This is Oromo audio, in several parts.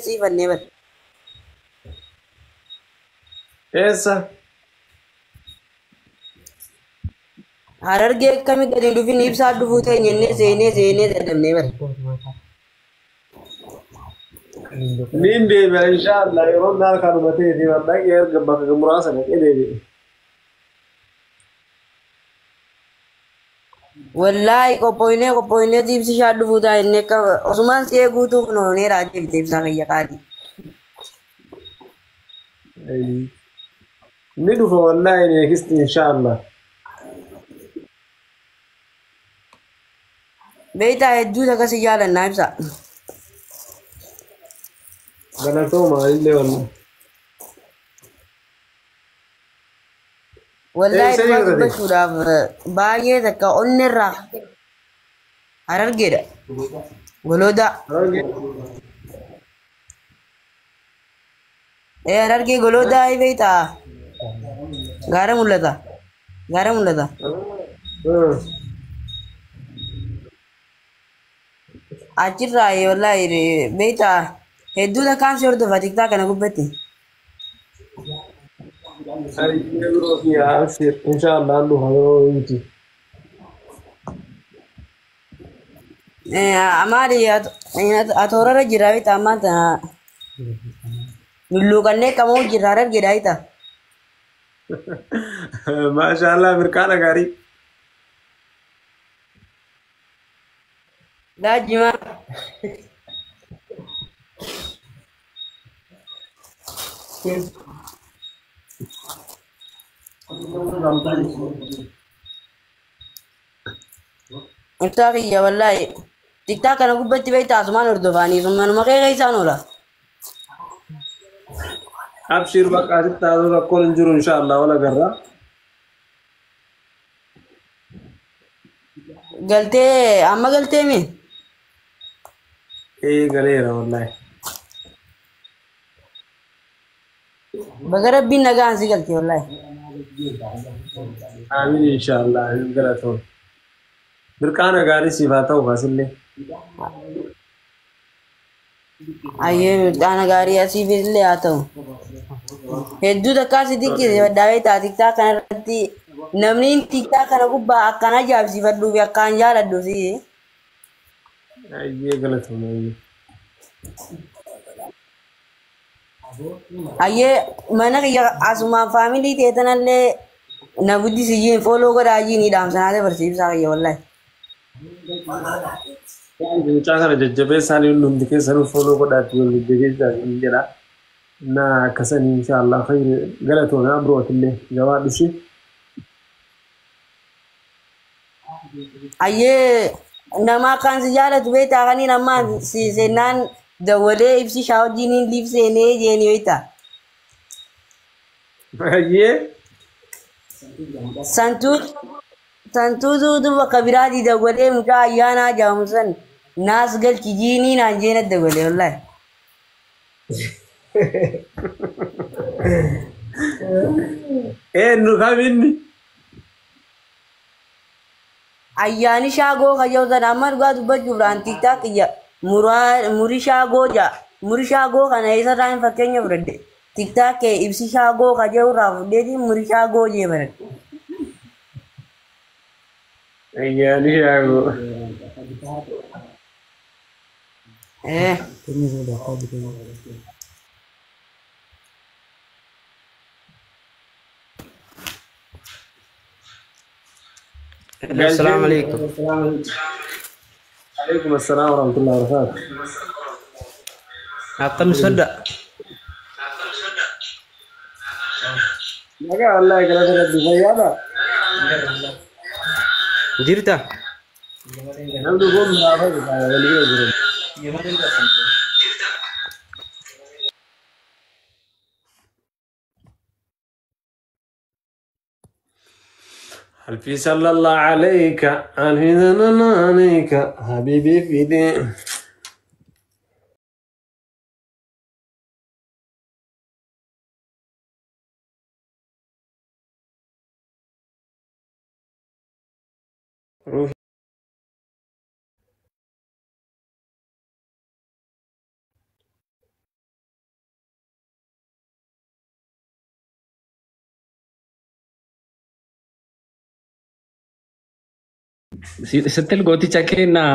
siifannee bar. Eessa? Harargee akkami gadi hin dhufin ibsaa dhufuu ta'e jennee seenee seenee dadhabnee bar. Niin deebi'a inshaallah yeroo naal kanuma ta'e deeman dhaqee erga bakka muraasa dhaqee deebi'e. Wallaahi qophooynee qophooynee ibsi shaa dhufuu ta'a jennee akka osumaan si eeguutu kun ooneera deebite ibsaa kiyya qaali. Ni dhufa wallaahi neekisti inshaallah. Beektaa hedduutu akkasii jaalannaa ibsa. Galatooma illee wallaahi. Wallaahi Eessa dhugaa jirta? dubbachuudhaaf baay'ee takka onni irraa Harargeedha. Goloodaa. Harargee. Ee Harargee goloodaa beektaa. Gaara mul'ata. Gaara mul'ata. Achirraa wallaahi beektaa hedduu takkaan si hordofa tiktaa kana gubbatti. Ayyee biroo fi abshir inshaallah dhufa yeroo miti. Maali atoorarra jira beektaa ammaan tana lulluuqannee qamoo jira Harargeedha beektaa. Maashaallah mirqaana gaarii. Laajimaa. Ibsaa kiyya wallaahi tiktaa kana gubbatti beektaa asumaan hordofaanii manuma kee keessaan oola. Abshir bakka asitti haasoo rakkoon hin jiru inshaallah wal agarra. Galtee amma galtee mi? Ee galeera wallaahi. Baga rabbiin nagaan si galtee wallaahi. Amiin inshaallah amiin galatoon. Mirqaana gaarii siif haa ta'u kaasillee. Ayyee mirqaana gaarii asiif illee haa ta'u. Hedduu takkaa si dinqisiifadhaa beektaa tiktaa kana irratti namni tiktaa kana gubbaa akkaan ajaa'ibsiifadhuu fi akkaan jaaladhu si. Ayyee galatoon ayyee. Ayyee mana kiyya asumaan faamilii ta'e tanallee na guddisi jiin fooloo godhaa jiin dhaamsanaa dabarsiibsaa kiyya wallaahi. Mucaa kana jajjabeessaan hundi keessanuu fooloo godhaatti wal jajjabeessaa hin jedha. Na akkasanii inshaallah khayri galatoon birootillee gabaadhu ishee. Ayyee nama akkaan si jaalatu beektaa kaniin ammaa si seenaan dawwalee ibsi shaa wajjiniin liif seenee jeeni beektaa. Ayyee. Santuutuutu bakka biraatii dawwalee mucaa ayyaanaa jedhamu san naas galchi jiinii naan jeena dawwalee wallaahi. Eenyu kaminni? Ayyaani shaagoo kayyoo sana amma dhugaa dubbachuuf raan tiktaak kiyya muri shaagoo ja'a. Muri shaagoo kana eessarraa hin fakkeenya fudhadhe. Tiktaak kee ibsi shaagoo kayyoo irraa fudheeti muri shaagoo jee baradhe. Ayyaani shaagoo. Eh. Assalamu alaikum. Alaikum assalam wa rahmatullahi wa barakatuh. Akkam sodda? Nagaa wallaahi galata rabbi fayyaadha. Jirta? Namni kun biraa fayyada walii bira jiru. ألفي صلى الله عليك ألفي صلى عليك حبيبي في دين روحي ስትል gooticha kennaa.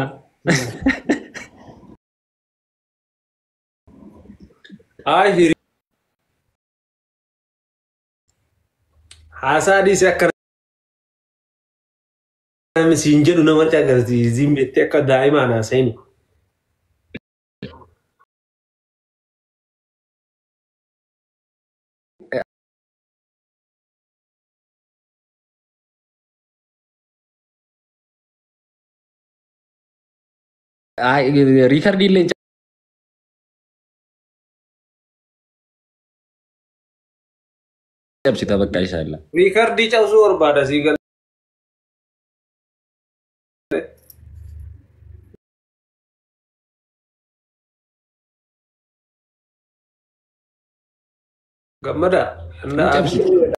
Ay, haasaa dhiisee akka namni siin jedhu nama agarsiisiin beektee akka daa'imaan haasa'ini. Riikardii illee cabsita bakka inshaalla. Riikardii cabsuu barbaada sii galee. Gammada. Ni cabsita.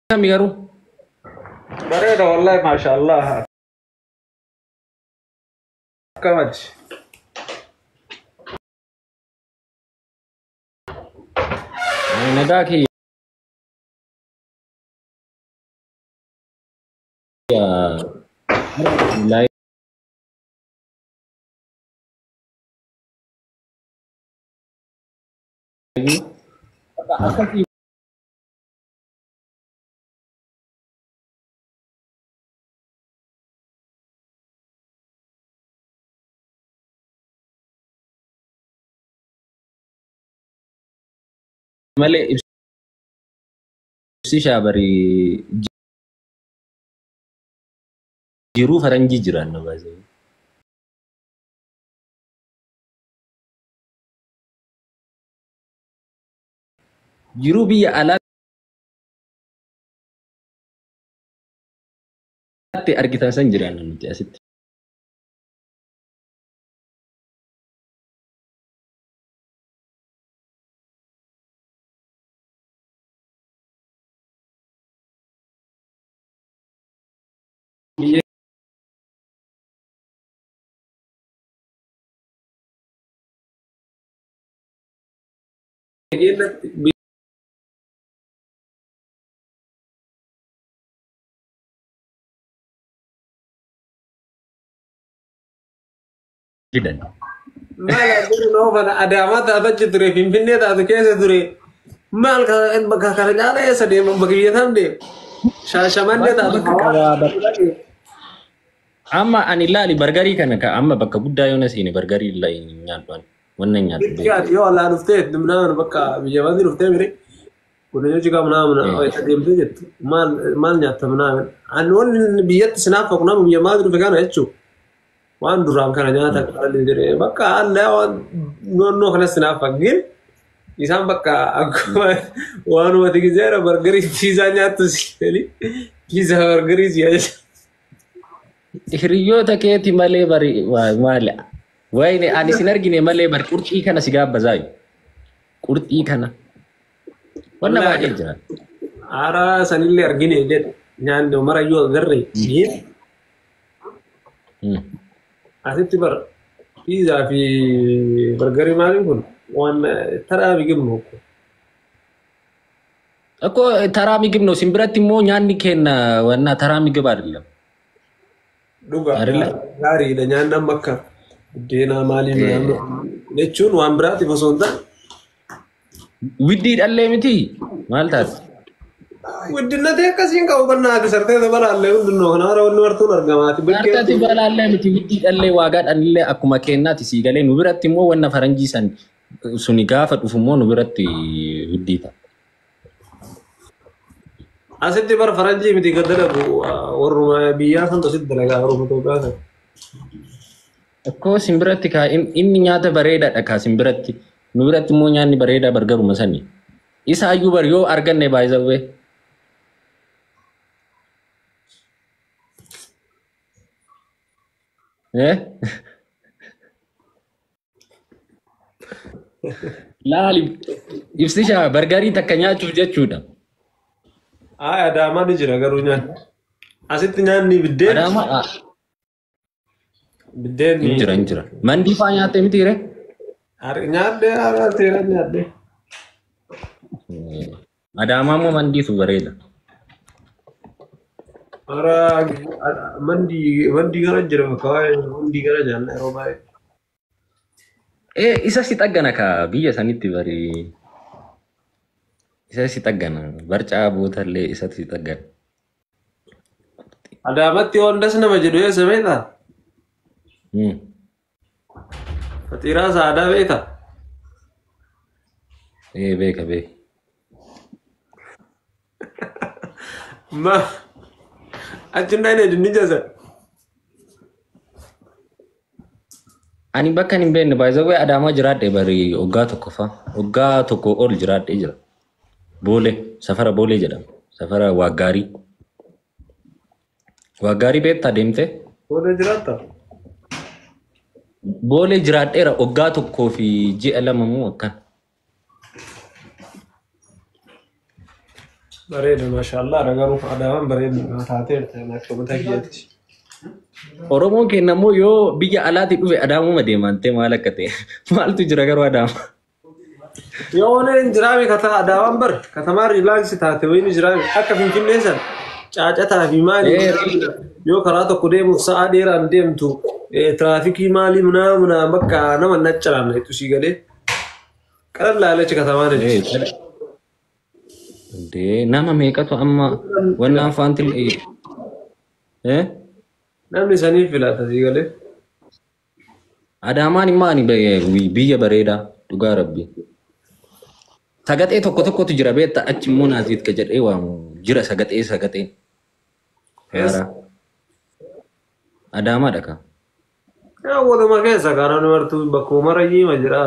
Akkami garuu? Bareeda wallahi maashaallah. Akkamati. Nagaa kiyya. Akkasii malee ibsi shaabarii jiruu faranjii jiran na baasee. Jiruu biyya alaatti argitan san jiran nuti asitti. Biyya keenyatti Fidan. Maal addunyaa noo kana Adaamaa taatu achi ture Finfinnee taatu keessa ture maal bakka kana caala eessa deema bakka biyya tam deema Shaashamannee taatu Amma ani ilaali bargarii kana ka amma bakka guddaa yoo na seene bargarii illee hin nyaadhu ani. Wannan nyaadhu beeku. Ati yoo alaa dhuftee ምናምን በቃ biyya baasii dhuftee mire godina gaa ምናምን eessa deemtee jettu maal maal nyaatta ምናምን ani wanni biyyatti sinaaf nama biyya maal dhufe kana jechuun waan duraan kana nyaata qalli jedhee bakka alla waan naannoo kanas sinaaf ግን isaan bakka akkuma waanuma tigiseera bargarii piizaa nyaattu si piizaa bargarii si ajaja. Hiriyoota keeti malee bari maali? Wayne ani sin argine malee bari qurxii kana si gaabbazaayu. Qurxii kana. Wanna baay'ee jira. Haaraa sanillee argine jedhe nyaanni marayyuu agarre asitti bar piizaa fi bargarii maaliin kun waan taraa bigimnu. እኮ ተራ ምግብ ነው። ሲምብረት immoo nyaanni keenya wanna ተራ ምግብ አይደለም። Dhugaa አይደለ? gaariidha nyaanni amma akka buddeenaa maalii ምናምን jechuun waan biraatiif osoo hin taane Widdiidhallee miti maal taate? Guddinatee akkasiin qabu bannaati sartee dabalaallee hundinoo kana hara wanni martuun argamaati. Harkatti balaallee miti widdiidhallee waagaadhaanillee akkuma keenyaati sii galee nu biratti immoo wanna faranjii san suni gaafa dhufu immoo nu biratti widdii ta'a. Asitti bara faranjii miti gad dalagu warruma biyyaa santu asitti dalagaa warruma Itoophiyaa sana. Akkoo simbiratti kaa inni nyaata bareedaadha kaa simbiratti nu biratti immoo nyaanni bareedaa bargaruma sani. Isa ayyuu bar yoo arganne baay'isawwee. Laali ibsishaa bargarii takka nyaachuuf jechuudha. Haa Adaamaa ni jira garuu nyaanni. Asitti nyaanni biddeen. Adaamaa Biddeen hin jira hin jira. Mandii faa nyaattee miti ree? Nyaadhee haa seera nyaadhee. Adaamaa immoo mandiitu bareeda. Hara mandii mandii kana jira bakka waa'ee mandii kana nyaanna yeroo baay'ee. Isa si xaggana kaa biyya sanitti bari. Isa si xaggana barcaa bootallee isa si xaggana. Adaamatti waan das nama jedhu eessa beektaa? Faxiiraa saadaa beektaa? Beeka beeka. Ma achi hin dhayne dinnicha sana. Ani bakka hin beekne baay'ee Adaamaa jiraadhe bari waggaa tokko fa waggaa tokko ol jiraadhee jira. Boolee safara Boolee jedhama. Safara Waaggaarii. Waaggaarii beektaa deemtee? Boolee jiraattaa? Boolee jiraadheera waggaa tokkoo fi ji'a lama moo akkan. Bareeda maashaallah garuu Adaamaan bareeda taateerta akka mataa kiyyaatti. Oromoon keenya immoo yoo biyya alaatii dhufe Adaamuma deemantee maal akka ta'e maaltu jira garuu Adaama. Yoo hin jiraame Adaamaan bar katamaa relax taate wayini jiraame akka Finfinnee sana caacataa fi maali yoo karaa tokko deemuuf sa'a dheeraan deemtu tiraafikii maalii munaa munaa bakka nama naccaraamne itti sii galee qalallaa katamaan jechuudha. Nama meeqatu amma wannaan faanti Namni saniif filata sii galee. Adaamaan immoo ani biyya bareedaa dhugaa rabbi. Sagaxee tokko tokkotu jira beektaa achi immoo naaziit ka jedhee waamu jira sagaxee sagaxee. Adaamaadha kaa. Yaa waluma keessa kaa namni martuu bakkuma mara yiima jira.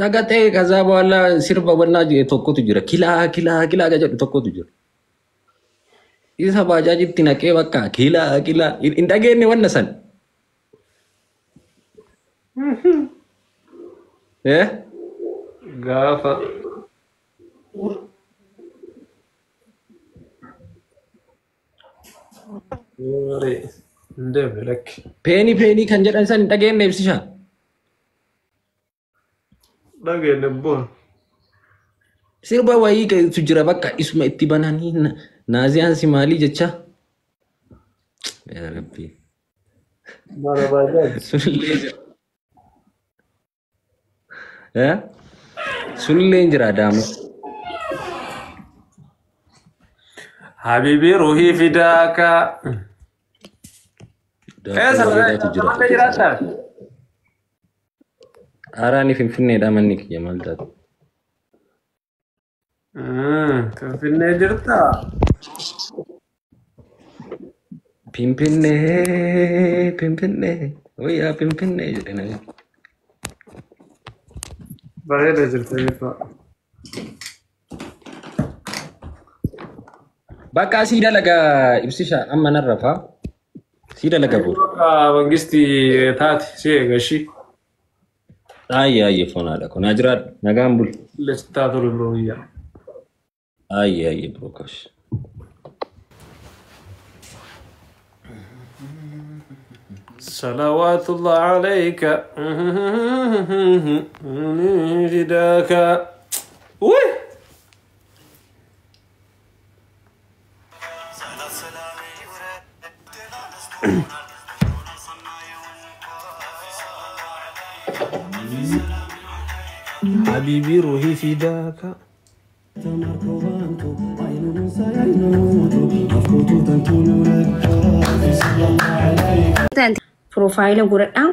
Sagaxee ከዛ በኋላ sirba wannaa tokkotu jira kilaa kilaa kilaa ka jedhu tokkotu jira. Isa baajaajitti naqee bakka kilaa kilaa hin dhageenye wanna san. Gaafa. Hin deemne lakki. Peenii peenii kan jedhan san hin dhageenye ibsishaa. Dhageenye boon. Sirba wayii tu jira bakka isuma itti bananii naaziyaan si maalii jecha. Yaa Rabbi. Mana baajaaji. Sunillee jira. Sunillee hin jira Adaama. Habibi ruhii fidaaka. Eessa Bareedaatu mana jira. jiraattaa? Haaraan Finfinneedha manni kiyya maal taate? Finfinnee jirtaa? Finfinnee Finfinnee wayyaa Finfinnee jedhe namni. Bareeda jirta jechuudha. Bakka asii dalagaa ibsisha amma narra faa. Sii dalaga boru. Bakka mangisti taate si eega ishii. Ayyee ayyee foonaadha kun haa jiraadhu nagaan buli. Lesitti haa tolu biroo guyyaa. Ayyee ayyee biroo kash. صلوات الله عليك فداك وي. Habiibii ruuhii fiidaaka. Piroofaayila godhadhaa.